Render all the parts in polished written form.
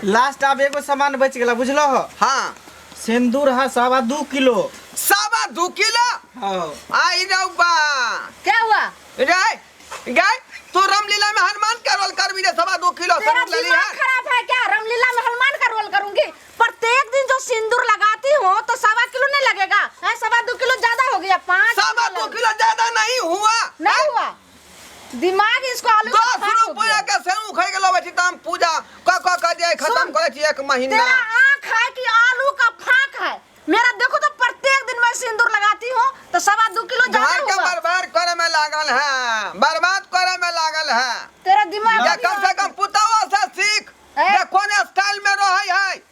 Last आब एगो सामान बच गेला बुझलो हो? हाँ। सिंदूर है 2.25 किलो। 2.25 किलो? हाँ। आई रौबा। क्या हुआ? रे गए, तू रामलीला में हनुमान का रोल कर भी रे, 2.25 किलो तेरा सिंदूर लली दिमाग है। खराब है क्या? रामलीला में हनुमान का रोल करूंगी? प्रत्येक दिन जो सिंदूर लगाती हूँ तो 1.25 किलो नहीं लगेगा है? 2.25 किलो ज्यादा हो गया, पाँच सवा किलो दो लग- किलो ज्यादा नहीं हुआ। नहीं हुआ। दिमाग इसको आलू का दस फाक हो रुपया गया। के सेव खा के लबै छी त हम पूजा क क के जे खत्म सुन, करै छी एक महीना। तेरा आँख है कि आलू का फाक है? मेरा देखो तो, प्रत्येक दिन मैं सिंदूर लगाती हूँ तो 2.25 किलो ज्यादा घर के हुआ। बर्बाद करे में लागल है, बर्बाद करे में लागल है। तेरा दिमाग या कम से कम पुतवा से सीख ए? जे कोन स्टाइल में रहै है।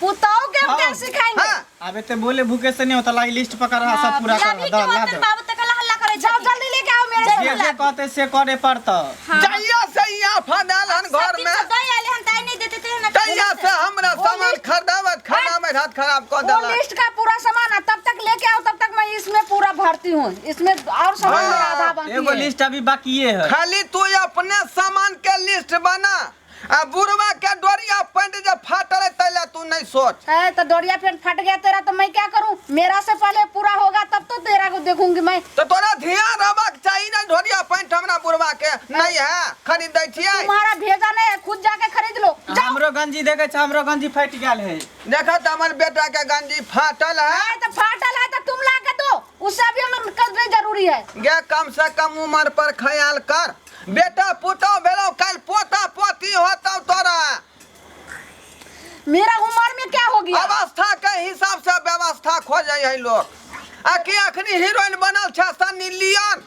पुताओ के हम हाँ। क्या सिखाएंगे? हाँ। आब एते बोले भूखे से नहीं होता, लाई लिस्ट पकड़ रहा, सब पूरा कर अभी दो, के ला होतन दो। बाबू तक हल्ला करे। जाओ, जल्दी लेके आओ मेरे जे से। जे कहते से करे पड़ता। जहिया से यहाँ फंदाल हन घर में, दही आले हन ताई नहीं देते थे ना। तहिया से हमरा वो सामान लिस्ट- खरीदावत खरीदावत हाथ खराब कर वो देलक। लिस्ट का पूरा सामान है, तब तक लेके आओ, तब तक मैं इसमें पूरा भरती हूँ। इसमें और सामान मेरा आधा बाकी एगो है। लिस्ट अभी बाकी है। खाली तू अपने सामान के लिस्ट बना आ बुढ़वा के डोरिया पैंट जे फाटल है तैला तू नहीं सोच। है तो डोरिया पेंट फट गया तेरा तो मैं क्या करूं? मेरा से पहले पूरा होगा तब तो तेरा को देखूंगी मैं। तो तोरा ध्यान रहबाक चाही ने, ढोरिया पैंट हमरा बुढ़वा के नहीं है, खरीद दै छियै। तुम्हारा भेजा नहीं है, खुद जाके खरीद लो, जाओ। हमरो गंजी देखे छ, हमरो गंजी फटि गेल है। देखा तो हमर बेटा के गंजी फाटल है। है तो फाटल है तो तुम ला के दो, उससे अभी हमें करना जरूरी है। गे, कम से कम उम्र पर ख्याल कर, बेटा पुतौ भेलौ, काल्हि पोता पोती होतौ तोरा। मेरा उम्र में क्या हो गया? अवस्था के हिसाब से व्यवस्था खोजै है लोग, आ कि अखनी हीरोइन बनल छै सनी लियोन।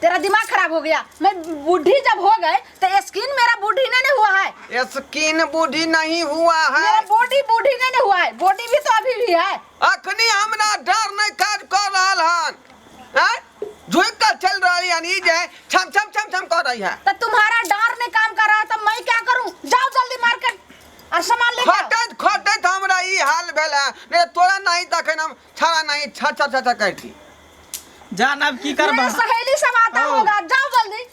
तेरा दिमाग खराब हो गया? मैं बूढ़ी जब हो गए तो स्किन मेरा बूढ़ी नहीं नहीं हुआ है। स्किन बूढ़ी नहीं हुआ है। मेरा बॉडी बूढ़ी नहीं नहीं हुआ है, बॉडी भी तो अभी भी है। अखनी हमरा डर नहीं काज कर रहल हन, आँय? झुकि कऽ चलि रहल हन, ई जे छम छम छम छम कर रही है। तो तुम्हारा डर ने काम कर रहा है तो मैं क्या करूं? जाओ जल्दी मार्केट और सामान लेके आओ। खटैत खटैत हमरा ई हाल भेल है, नहीं तोरा नहीं तखन हम छड़ा नहीं छ छ छ छ करती। जान अब की करबा? मेरा सहेली सब आता ओ। होगा, जाओ जल्दी।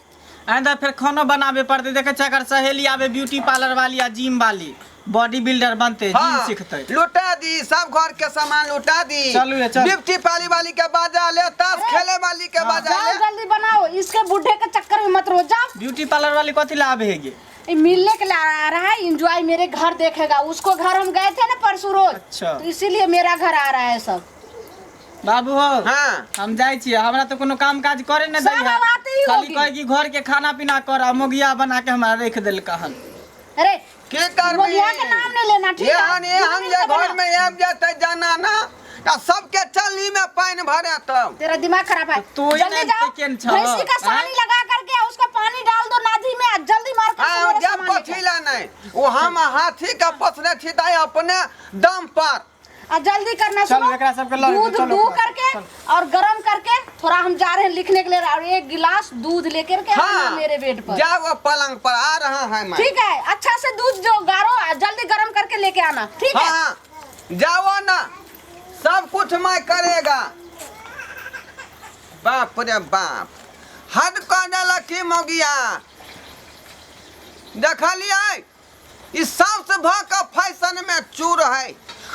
आइंदा फिर खानो बनाबे पड़ते। देखे छै अगर सहेली आबे ब्यूटी पार्लर वाली आ जिम वाली, बॉडी बिल्डर बनते, जिम हाँ, सीखते। लुटा दी सब घर के सामान लुटा दी। चलू ये, चल। ब्यूटी पार्लर वाली के बाजा ले, ताश खेले वाली के बाजा जाओ ले। जल्दी बनाओ, इसके बूढ़े के चक्कर में मत रहो, जाओ। ब्यूटी पार्लर वाली कथी ला आबे हेगे? ये मिलने के लिए आ रहा है, एंजॉय मेरे घर देखेगा। उसको घर हम गए थे ना परसों रोज। अच्छा। तो इसीलिए मेरा घर आ रहा है सब। बाबू हो। हाँ। हम जाइ छियै, हमरा तऽ कोनो काम काज करे नहि सब दै है। आवाते ही खाली होगी। कहै कि घर के खाना पीना कर आ मोगिया बना के हमरा रखि देलक हन। अरे, की करबी? मोगिया के नाम नहीं लेना, ठीक है? एहन एहन दूध जे मिल के घर बना। में आबि जेतै जाना ना आ सबके चली में पानि भरे तब। तेरा दिमाग खराब है। तो ही जल्दी नहीं जाओ, ते केन छह, भैंसी का सानी हैं? लगा करके उसका पानी डाल दो नादी में और जल्दी मार्केट से हाँ, मेरा जब सामान लेके कथी ला नहीं वो हम हाथी के पोसने छी ताई अपने दम पर। और जल्दी करना। चलो, सुनो, एकरा सबके लऽ दूध चलो, दू ओकरा, करके चलो। और गरम करके थोड़ा हम जा रहे हैं लिखने के लिए और एक गिलास दूध लेकर के आना मेरे बेड पर। जाओ, वो पलंग पर आ रहा है मैं। ठीक है, अच्छा से दूध जो गारो और जल्दी गरम करके लेके आना, ठीक है? हाँ, जाओ ना, सब कुछ मैं करेगा। बाप रे बाप, हद कऽ देलक की मौगिया। देखलियै, ई साउस भऽ कऽ फैशन में चूर है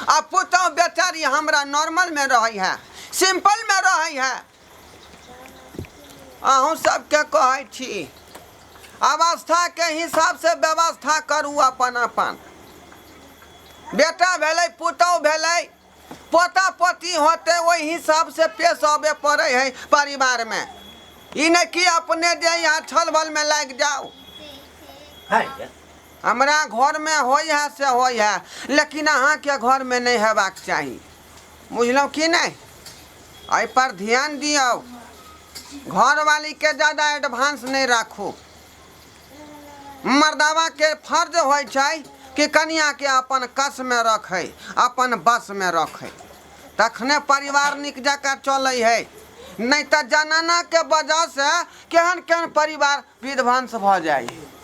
आ पुतहु बेचारी हमरा नॉर्मल में रहै है, सिंपल में रहै है। अहूँ सबके कहै छी, अवस्था के हिसाब से व्यवस्था करू अपन अपन। बेटा भेलै, पुतहु भेलै, पोता पोती होते, ओहि हिसाब से पेश आबे पड़े है परिवार में। ई नहि कि अपने जे यहाँ छल बल में लागि जाओ। हमरा घरमे होइ है से होइ है, लेकिन अहाँके घरमे नहि हेबाक चाही, बुझलहुँ कि नहि? एहि पर ध्यान दियौ, घरवालीके ज्यादा एडवांस नहि राखू। मर्दाबाके फर्ज होइ छै कि कनियाके अपन कशमे रखै, अपन बसमे रखै, तखने परिवार नीक जकाँ चलै है। नहि तऽ जनानाके वजहसँ केहन केहन परिवार विध्वंस भऽ जाइ है।